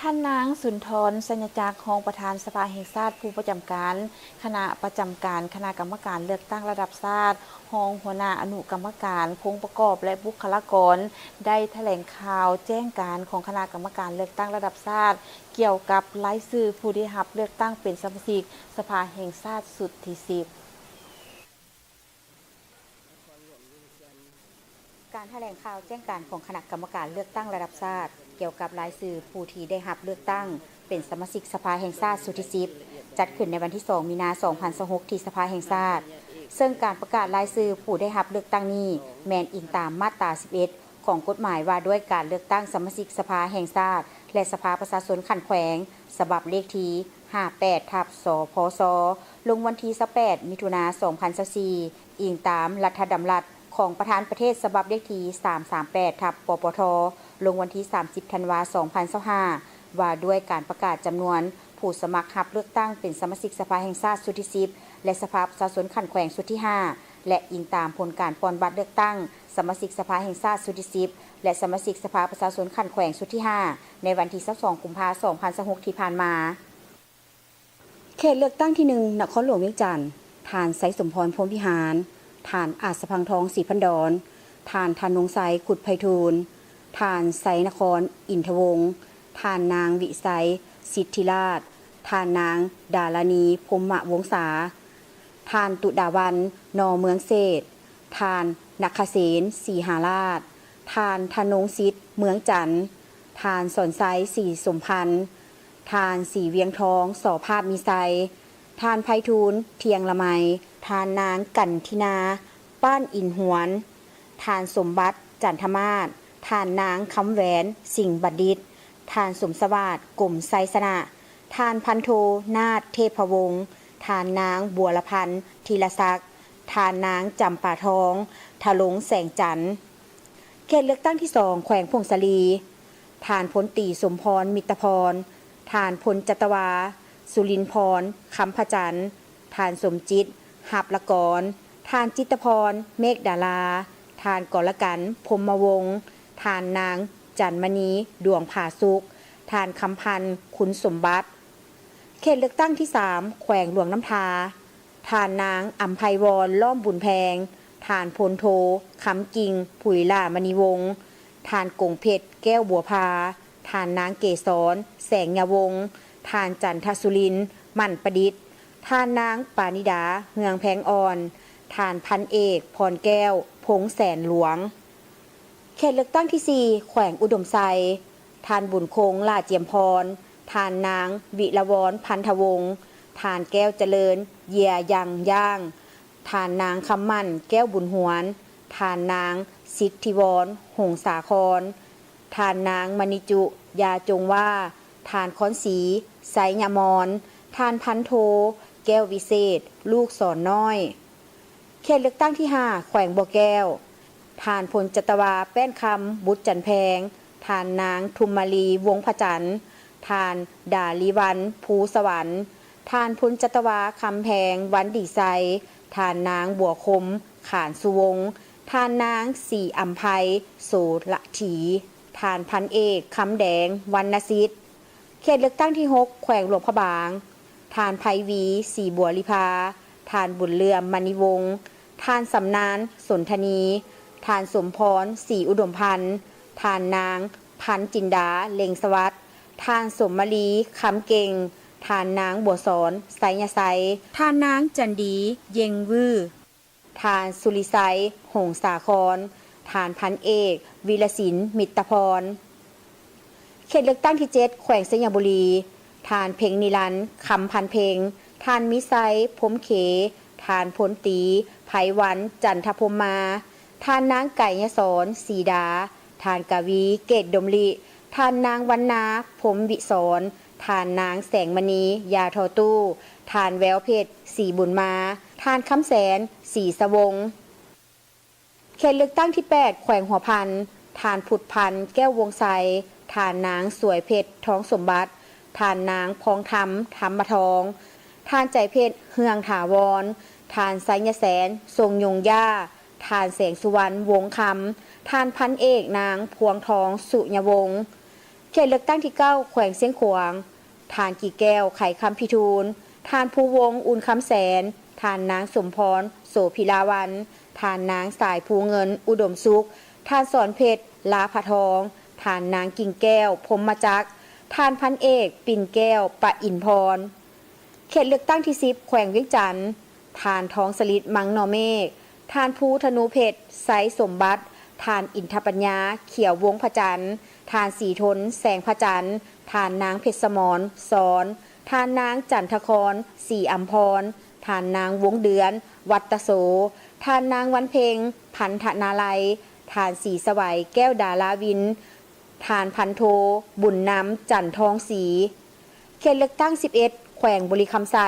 ທ່ານນາງ ສຸນທອນ ໄຊຍະຈັກ ຮອງປະທານສະພາແຫ່ງຊາດ ຜູ້ປະຈຳການຄະນະປະຈຳການຄະນະກຳມະການເລືອກຕັ້ງລະດັບຊາດ, ຮອງຫົວໜ້າອະນຸກຳມະການຄົງປະກອບ ແລະ ບຸກຄະລາກອນ ໄດ້ຖະແຫຼງຂ່າວແຈ້ງການຂອງຄະນະກຳມະການເລືອກຕັ້ງລະດັບຊາດ ກ່ຽວກັບລາຍຊື່ຜູ້ໄດ້ຮັບເລືອກຕັ້ງເປັນສະມາຊິກສະພາແຫ່ງຊາດຊຸດທີສິບ. ການຖະແຫຼງຂ່າວແຈ້ງການຂອງຄະນະກຳມະການເລືອກຕັ້ງລະດັບຊາດ ກ່ຽວກັບລາຍຊື່ຜູ້ທີ່ໄດ້ຮັບເລືອກຕັ້ງເປັນສະມາຊິກສະພາແຫ່ງຊາດຊຸດທີສິບ ຈັດຂຶ້ນໃນວັນທີສອງ ມີນາ ສອງພັນຊາວຫົກ ທີ່ສະພາແຫ່ງຊາດ, ເຊິ່ງການປະກາດລາຍຊື່ຜູ້ໄດ້ຮັບເລືອກຕັ້ງນີ້ ແມ່ນອີງຕາມມາດຕາສິບເອັດ ຂອງກົດໝາຍວ່າດ້ວຍການເລືອກຕັ້ງສະມາຊິກສະພາແຫ່ງຊາດ ແລະ ສະພາປະຊາຊົນຂັ້ນແຂວງ ສະບັບເລກທີຫ້າແປດ ທັບ ສພຊ ລົງວັນທີຊາວແປດ ມິຖຸນາ ສອງພັນຊາວສີ່ ອີງຕາມລັດຖະດຳລັດຂອງປະທານປະເທດ ສະບັບເລກທີສາມສາມແປດ ທັບ ປປທ ລົງວັນທີສາມສິບ ທັນວາ ສອງພັນຊາວຫ້າ ວ່າດ້ວຍການປະກາດຈຳນວນຜູ້ສະໝັກຮັບເລືອກຕັ້ງເປັນສະມາຊິກສະພາແຫ່ງຊາດຊຸດທີສິບ ແລະ ສະພາປະຊາຊົນຂັ້ນແຂວງຊຸດທີຫ້າ ແລະ ອີງຕາມຜົນການປ່ອນບັດເລືອກຕັ້ງສະມາຊິກສະພາແຫ່ງຊາດຊຸດທີສິບ ແລະ ສະມາຊິກສະພາປະຊາຊົນຂັ້ນແຂວງຊຸດທີຫ້າ ໃນວັນທີຊາວສອງ ກຸມພາ ສອງພັນຊາວຫົກ ທີ່ຜ່ານມາ. ເຂດເລືອກຕັ້ງທີໜຶ່ງ ນະຄອນຫຼວງວຽງຈັນ, ທ່ານ ໄຊສົມພອນ ພົມວິຫານ, ທ່ານ ອາດສະພັງທອງ ສີພັນດອນ, ທ່ານ ທະນົງໄຊ ຄຸດໄພທູນ, ທ່ານ ໄຊນະຄອນ ອິນທະວົງ, ທ່ານ ນາງ ວິໄຊ ສິດທິລາດ, ທ່ານ ນາງ ດາລານີ ພົມມະວົງສາ, ທ່ານ ຕຸດາວັນ ນໍເມືອງເສດ, ທ່ານ ນະຄະເສນ ສີຫາລາດ, ທ່ານ ທະນົງສິດ ເມືອງຈັນ, ທ່ານ ສອນໄຊ ສີສົມພັນ, ທ່ານ ສີວຽງທອງ ສໍພາບມີໄຊ, ທ່ານ ໄພທູນ ທຽງລະໄມ, ທ່ານ ນາງ ກັນທິນາ ປ້ານອິນຫວນ, ທ່ານ ສົມບັດ ຈັນທະມາດ, ທ່ານ ນາງ ຄຳແຫວນ ສິງບັນດິດ, ທ່ານ ສົມສະຫວາດ ກົມໄຊຊະນະ, ທ່ານ ພັນໂທ ນາດ ເທບພະວົງ, ທ່ານ ນາງ ບົວລະພັນ ທີລະສັກ, ທ່ານ ນາງ ຈຳປາທອງ ທະລົງແສງຈັນ. ເຂດເລືອກຕັ້ງທີສອງ ແຂວງຜົ້ງສາລີ, ທ່ານ ພົນຕີ ສົມພອນ ມິດຕະພອນ, ທ່ານ ພົນຈັດຕະວາ ສຸລິນພອນ ຄຳພະຈັນ, ທ່ານ ສົມຈິດ ຮັບລະກອນ, ທ່ານ ຈິດຕະພອນ ເມກດາລາ, ທ່ານ ກໍລະກັນ ພົມມະວົງ, ທ່ານ ນາງ ຈັນມະນີ ດວງຜາສຸກ, ທ່ານ ຄຳພັນ ຄຸນສົມບັດ. ເຂດເລືອກຕັ້ງທີສາມ ແຂວງຫຼວງນ້ຳທາ, ທ່ານນາງ ອຳໄພວອນ ລ້ອມບຸນແພງ, ທ່ານ ພົນໂທ ຄຳກິ່ງ ຜຸຍຫຼ້າມະນີວົງ, ທ່ານ ກົງເພັດ ແກ້ວບົວພາ, ທ່ານນາງ ເກສອນ ແສງຍາວົງ, ທ່ານ ຈັນທະສຸລິນ ໝັ້ນປະດິດ, ທ່ານນາງ ປານິດາ ເຮືອງແພງອ່ອນ, ທ່ານ ພັນເອກ ພອນແກ້ວ ພົງແສນຫຼວງ. ເຂດເລືອກຕັ້ງທີສີ່ ແຂວງອຸດົມໄຊ, ທ່ານ ບຸນຄົງ ຫຼ້າຈຽມພອນ, ທ່ານນາງ ວິລະວອນ ພັນທະວົງ, ທ່ານ ແກ້ວຈະເລີນ ເຢຍຍັງຢ່າງ, ທ່ານນາງ ຄຳໝັ້ນ ແກ້ວບຸນຫວນ, ທ່ານນາງ ສິດທິວອນ ຫົງສາຄອນ, ທ່ານນາງ ມະນິຈຸ ຢາຈົງວ່າ, ທ່ານ ຄອນສີ ໄຊຍະມອນ, ທ່ານ ພັນໂທ ແກ້ວວິເສດ ລູກສອນນ້ອຍ. ເຂດເລືອກຕັ້ງທີຫ້າ ແຂວງບໍ່ແກ້ວ, ທ່ານ ພົນຈັດຕະວາ ແປ້ນຄຳ ບຸດຈັນແພງ, ທ່ານນາງ ທຸມມາລີ ວົງພະຈັນ, ທ່ານ ດາລີວັນ ພູສະຫວັນ, ທ່ານ ພົນຈັດຕະວາ ຄຳແພງ ວັນດີໄຊ, ທ່ານນາງ ບົວຄົມ ຂານສຸວົງ, ທ່ານນາງ ສີອຳໄພ ໂສລະຖີ, ທ່ານ ພັນເອກ ຄຳແດງ ວັນນະສິດ. ເຂດເລືອກຕັ້ງທີຫົກ ແຂວງຫຼວງພະບາງ, ທ່ານ ໄພວີ ສີບົວລິພາ, ທ່ານ ບຸນເຫຼືອມ ມະນີວົງ, ທ່ານ ສຳນານ ສົນທະນີ, ທ່ານ ສົມພອນ ສີອຸດົມພັນ, ທ່ານນາງ ພັນຈິນດາ ເລັງສະຫວັດ, ທ່ານ ສົມມາລີ ຄຳເກັ່ງ, ທ່ານນາງ ບົວສອນ ໄຊຍະໄຊ, ທ່ານນາງ ຈັນດີ ເຢັງວື, ທ່ານ ສຸລິໄຊ ຫົງສາຄອນ, ທ່ານ ພັນເອກ ວິລະສິນ ມິດຕະພອນ. ເຂດເລືອກຕັ້ງທີເຈັດ ແຂວງໄຊຍະບູລີ, ທ່ານ ເພັງນິລັນ ຄຳພັນເພັງ, ທ່ານ ມີໄຊ ພົມເຂ, ທ່ານ ພົນຕີ ໄພວັນ ຈັນທະພົມມາ, ທ່ານນາງ ໄກຍະສອນ ສີດາ, ທ່ານ ກະວີ ເກດດົມລິ, ທ່ານນາງ ວັນນາ ພົມວິສອນ, ທ່ານນາງ ແສງມະນີ ຢາທໍຕູ້, ທ່ານ ແວວເພັດ ສີບຸນມາ, ທ່ານ ຄຳແສນ ສີສະວົງ. ເຂດເລືອກຕັ້ງທີແປດ ແຂວງຫົວພັນ, ທ່ານ ພຸດພັນ ແກ້ວວົງໄຊ, ທ່ານນາງ ສວຍເພັດ ທອງສົມບັດ, ທ່ານນາງ ພອງທຳ ທຳມະທອງ, ທ່ານ ໃຈເພັດ ເຮືອງຖາວອນ, ທ່ານ ໄຊຍະແສນ ຊົງຍົງຢາ, ທ່ານ ແສງສຸວັນ ວົງຄຳ, ທ່ານ ພັນເອກ ນາງ ພວງທອງ ສຸຍະວົງ. ເຂດເລືອກຕັ້ງທີເກົ້າ ແຂວງຊຽງຂວາງ, ທ່ານ ກີແກ້ວ ໄຂຄຳພິທູນ, ທ່ານ ພູວົງ ອຸ່ນຄຳແສນ, ທ່ານນາງ ສົມພອນ ໂສພິລາວັນ, ທ່ານນາງ ສາຍພູເງິນ ອຸດົມສຸກ, ທ່ານ ສອນເພັດ ລາພະທອງ, ທ່ານນາງ ກິ່ງແກ້ວ ພົມມະຈັກ, ທ່ານ ພັນເອກ ປິ່ນແກ້ວ ປະອິນພອນ. ເຂດເລືອກຕັ້ງທີສິບ ແຂວງວຽງຈັນ, ທ່ານ ທອງສະລິດ ມັງນໍເມກ, ທ່ານ ພູທະນູເພັດ ໄຊສົມບັດ, ທ່ານ ອິນທະປັນຍາ ຂຽວວົງພະຈັນ, ທ່ານ ສີທົນ ແສງພະຈັນ, ທ່ານນາງ ເພັດສະໝອນ ສອນ, ທ່ານນາງ ຈັນທະຄອນ ສີອຳພອນ, ທ່ານນາງ ວົງເດືອນ ວັດຕະໂສ, ທ່ານນາງ ວັນເພັງ ພັນທະນາໄລ, ທ່ານ ສີສະໄຫວ ແກ້ວດາລາວິນ, ທ່ານ ພັນໂທ ບຸນນຳ ຈັນທອງສີ. ເຂດເລືອກຕັ້ງສິບເອັດ ແຂວງບໍລິຄຳໄຊ,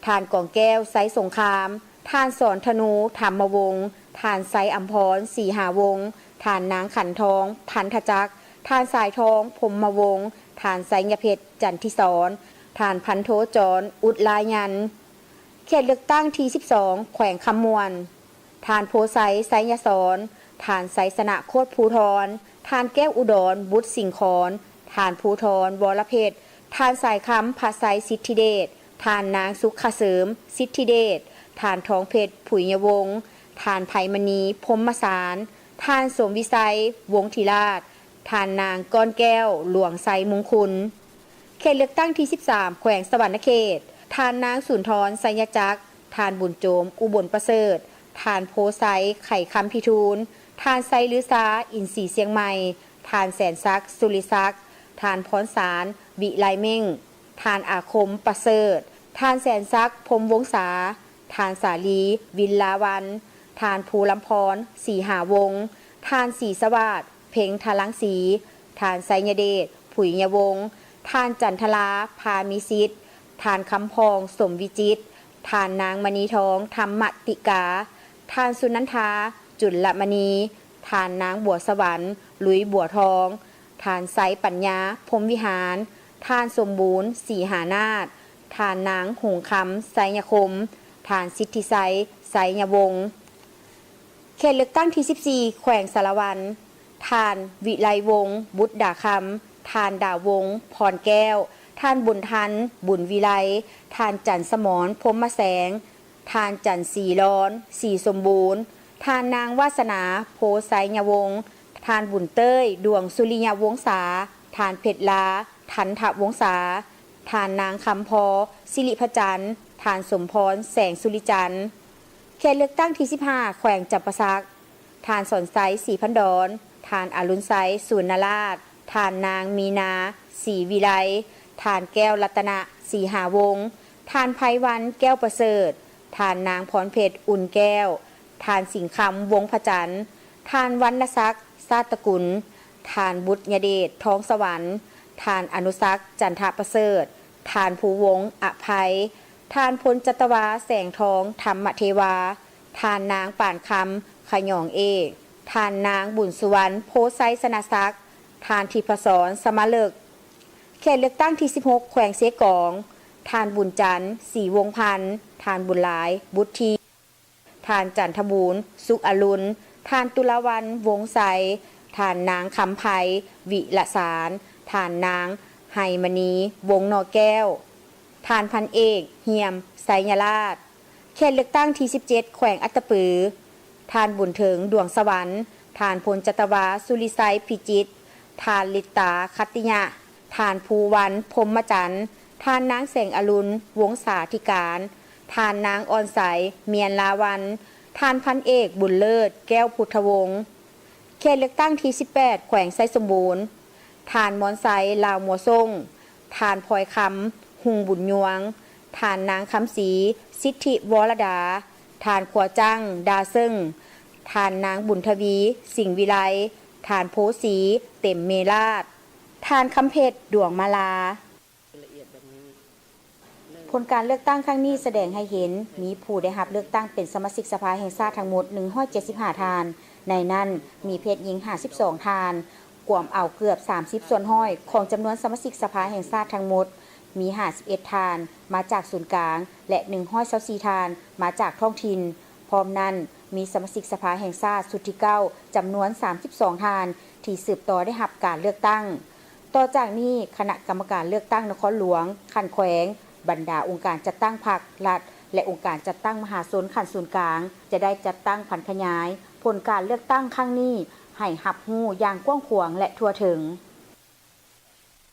ທ່ານ ກອງແກ້ວ ໄຊສົງຄາມ, ທ່ານ ສອນທະນູ ທຳມະວົງ, ທ່ານ ໄຊອຳພອນ ສີຫາວົງ, ທ່ານນາງ ຂັນທອງ ພັນທະຈັກ, ທ່ານ ສາຍທອງ ພົມມະວົງ, ທ່ານ ໄຊຍະເພັດ ຈັນທິສອນ, ທ່ານ ພັນໂທ ຈອນ ອຸດລາຍັນ. ເຂດເລືອກຕັ້ງທີສິບສອງ ແຂວງຄຳມ່ວນ, ທ່ານ ໂພໄຊ ໄຊຍະສອນ, ທ່ານ ໄຊຊະນະ ໂຄດພູທອນ, ທ່ານ ແກ້ວອຸດອນ ບຸດສິງຂອນ, ທ່ານ ພູທອນ ວໍລະເພັດ, ທ່ານ ສາຍຄຳ ພະໄຊ ສິດທິເດດ, ທ່ານນາງ ສຸກຂະເສີມ ສິດທິເດດ, ທ່ານ ທອງເພັດ ຜຸຍຍະວົງ, ທ່ານ ໄພມະນີ ພົມມະສານ, ທ່ານ ສົມວິໄຊ ວົງທິລາດ, ທ່ານນາງ ກ້ອນແກ້ວ ຫຼວງໄຊມຸງຄຸນ. ເຂດເລືອກຕັ້ງທີສິບສາມ ແຂວງສະຫວັນນະເຂດ, ທ່ານນາງ ສຸນທອນ ໄຊຍະຈັກ, ທ່ານ ບຸນໂຈມ ອຸບົນປະເສີດ, ທ່ານ ໂພໄຊ ໄຂຄຳພິທູນ, ທ່ານ ໄຊລືຊາ ອິນສີຊຽງໃໝ່, ທ່ານ ແສນສັກ ສຸລິສັກ, ທ່ານ ພອນສານ ວິໄລເມັ່ງ, ທ່ານ ອາຄົມ ປະເສີດ, ທ່ານ ແສນສັກ ພົມວົງສາ, ທ່ານ ສາລີ ວິນລາວັນ, ທ່ານ ພູລຳພອນ ສີຫາວົງ, ທ່ານ ສີສະຫວາດ ເພັງທະລັງສີ, ທ່ານ ໄຊຍະເດດ ຜຸຍຍະວົງ, ທ່ານ ຈັນທະລາ ພາມີສິດ, ທ່ານ ຄຳພອງ ສົມວິຈິດ, ທ່ານນາງ ມະນີທອງ ທຳມະຕິກາ, ທ່ານ ສຸນັນທາ ຈຸນລະມະນີ, ທ່ານນາງ ບົວສະຫວັນ ລຸຍບົວທອງ, ທ່ານ ໄຊປັນຍາ ພົມວິຫານ, ທ່ານ ສົມບູນ ສີຫານາດ, ທ່ານນາງ ຫົງຄຳ ໄຊຍະຄົມ, ທ່ານ ສິດທິໄຊ ໄຊຍະວົງ. ເຂດເລືອກຕັ້ງທີສິບສີ່ ແຂວງສາລະວັນ, ທ່ານ ວິໄລວົງ ບຸດດາຄຳ, ທ່ານ ດາວວົງ ພອນແກ້ວ, ທ່ານ ບຸນທັນ ບຸນວິໄລ, ທ່ານ ຈັນສະໝອນ ພົມມະແສງ, ທ່ານ ຈັນສີລອນ ສີສົມບູນ, ທ່ານນາງ ວາສະໜາ ໂພໄຊຍະວົງ, ທ່ານ ບຸນເຕີຍ ດວງສຸລິຍະວົງສາ, ທ່ານ ເພັດລາ ທັນທະວົງສາ, ທ່ານນາງ ຄຳພໍ ສິລິພະຈັນ, ທ່ານ ສົມພອນ ແສງສຸລິຈັນ. ເຂດເລືອກຕັ້ງທີສິບຫ້າ ແຂວງຈຳປາສັກ, ທ່ານ ສອນໄຊ ສີພັນດອນ, ທ່ານ ອະລຸນໄຊ ສູນນະລາດ, ທ່ານນາງ ມີນາ ສີວິໄລ, ທ່ານ ແກ້ວລັດຕະນະ ສີຫາວົງ, ທ່ານ ໄພວັນ ແກ້ວປະເສີດ, ທ່ານນາງ ພອນເພັດ ອຸ່ນແກ້ວ, ທ່ານ ສິງຄຳ ວົງພະຈັນ, ທ່ານ ວັນນະສັກ ຊາດຕະກຸນ, ທ່ານ ບຸດຍະເດດ ທອງສະຫວັນ, ທ່ານ ອະນຸສັກ ຈັນທະປະເສີດ, ທ່ານ ພູວົງ ອະໄພ, ທ່ານ ພົນຈັດຕະວາ ແສງທອງ ທຳມະເທວາ, ທ່ານນາງ ປານຄຳ ຂະຫຍອງເອກ, ທ່ານນາງ ບຸນສຸວັນ ໂພໄຊຊະນະສັກ, ທ່ານ ທິບພະສອນ ສະມະເລິກ. ເຂດເລືອກຕັ້ງທີສິບຫົກ ແຂວງເຊກອງ, ທ່ານ ບຸນຈັນ ສີວົງພັນ, ທ່ານ ບຸນຫຼາຍ ບຸດທີ, ທ່ານ ຈັນທະບູນ ສຸກອະລຸນ, ທ່ານ ຕຸລາວັນ ວົງໄຊ, ທ່ານນາງ ຄຳໄພ ວິລະສານ, ທ່ານນາງ ໄຮມະນີ ວົງໜໍ່ແກ້ວ, ທ່ານ ພັນເອກ ຮ່ຽມ ໄຊຍະລາດ. ເຂດເລືອກຕັ້ງທີສິບເຈັດ ແຂວງອັດຕະປື, ທ່ານ ບຸນເຖິງ ດວງສະຫວັນ, ທ່ານ ພົນຈັດຕະວາ ສຸລິໄຊ ພິຈິດ, ທ່ານ ລິດຕາ ຂັດຕິຍະ, ທ່ານ ພູວັນ ພົມມະຈັນ, ທ່ານນາງ ແສງອະລຸນ ວົງສາທິການ, ທ່ານນາງ ອ່ອນໃສ ມຽນລາວັນ, ທ່ານ ພັນເອກ ບຸນເລີດ ແກ້ວພຸດທະວົງ. ເຂດເລືອກຕັ້ງທີສິບແປດ ແຂວງໄຊສົມບູນ, ທ່ານ ມອນໄຊ ລາວມົວສົງ, ທ່ານ ພອຍຄຳ ຮຸ່ງບຸນຍວງ, ທ່ານນາງ ຄຳສີ ສິດທິວໍລະດາ, ທ່ານ ຂົວຈັງ ດາເຊິ່ງ, ທ່ານນາງ ບຸນທະວີ ສິງວິໄລ, ທ່ານ ໂພສີ ເຕັມເມລາດ, ທ່ານ ຄຳເພັດ ດວງມາລາ. ຜົນການເລືອກຕັ້ງຄັ້ງນີ້ສະແດງໃຫ້ເຫັນ ມີຜູ້ໄດ້ຮັບເລືອກຕັ້ງເປັນສະມາຊິກສະພາແຫ່ງຊາດທັງໝົດໜຶ່ງຮ້ອຍເຈັດສິບຫ້າທ່ານ, ໃນນັ້ນມີເພດຍິງຫ້າສິບສອງທ່ານ, ກວມເອົາເກືອບສາມສິບສ່ວນຮ້ອຍຂອງຈຳນວນສະມາຊິກສະພາແຫ່ງຊາດທັງໝົດ, ມີຫ້າສິບເອັດທ່ານມາຈາກສູນກາງ ແລະ ໜຶ່ງຮ້ອຍຊາວສີ່ທ່ານມາຈາກທ້ອງຖິ່ນ. ພ້ອມນັ້ນ, ມີສະມາຊິກສະພາແຫ່ງຊາດຊຸດທີເກົ້າ ຈຳນວນສາມສິບສອງທ່ານ ທີ່ສືບຕໍ່ໄດ້ຮັບການເລືອກຕັ້ງ. ຕໍ່ຈາກນີ້, ຄະນະກຳມະການເລືອກຕັ້ງນະຄອນຫຼວງ, ຂັ້ນແຂວງ, ບັນດາອົງການຈັດຕັ້ງພັກ, ລັດ ແລະ ອົງການຈັດຕັ້ງມະຫາຊົນຂັ້ນສູນກາງ ຈະໄດ້ຈັດຕັ້ງຜັນຂະຫຍາຍຜົນການເລືອກຕັ້ງຄັ້ງນີ້ ໃຫ້ຮັບຮູ້ຢ່າງກວ້າງຂວາງ ແລະ ທົ່ວເຖິງ.